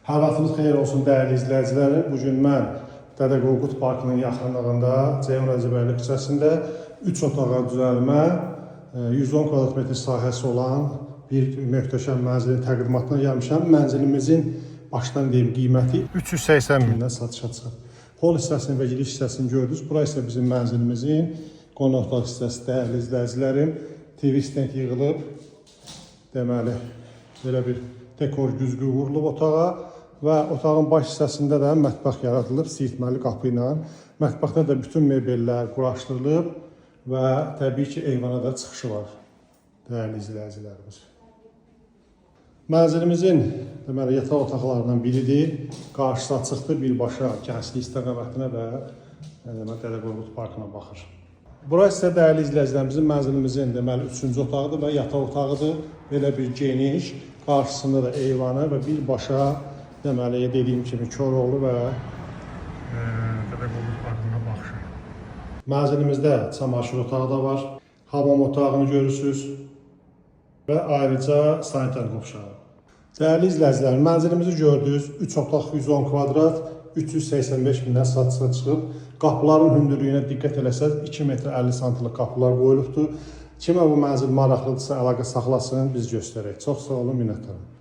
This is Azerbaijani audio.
Hər vaxtınız xeyir olsun, dəyərli izləyicilərim. Bu gün mən Dədə Qorqud Parkının yaxınlığında, Ceyhun Rəcəbəyli küçəsində 3 otağa düzəlmə, 110 kvadrat metr sahəsi olan bir möhtəşəm mənzilin təqdimatına gəlmişəm. Mənzilimizin başdan deyim qiyməti 380 mindən satışa çıxıb. Hol hissəsini və giriş hissəsini gördünüz. Bura isə bizim mənzilimizin qonaq otaq hissəsi, dəyərli izləyicilərim. TV stand yığılıb. Deməli, belə bir dekor güzgü vurulub otağa və otağın baş hissəsində də mətbəx yaradılıb siyirtməli qapı ilə. Mətbəxdə də bütün mebellər quraşdırılıb və təbii ki, eyvana da çıxışı var, dəyərli izləyicilərimiz. Mənzilimizin deməli yataq otaqlarından biridir. Qarşısı açıqdır, birbaşa Gənclik istiqamətinə və deməli Dədə Qorqud Parkına baxır. Bura isə, dəyərli izləyicilərimizin, mənzilimizin deməli üçüncü otağıdır və yataq otağıdır. Belə bir geniş, qarşısında da eyvanı və birbaşa deməli dediyim kimi Koroğlu və Dədə Qorqud Parkına baxışı. Mənzilimizdə çamaşır otağı da var. Hamam otağını görürsüz və ayrıca sanitar qovşağı. Dəyərli izləyicilər, mənzilimizi gördünüz. 3 otaq, 110 kvadrat, 385 mindən satışa çıxıb. Qapıların hündürlüyünə diqqət eləsəz, 2 metr 50 santlıq qapılar qoyulubdur. Kimə bu mənzil maraqlıdırsa, əlaqə saxlasın, biz göstərək. Çox sağ olun, minnətdaram.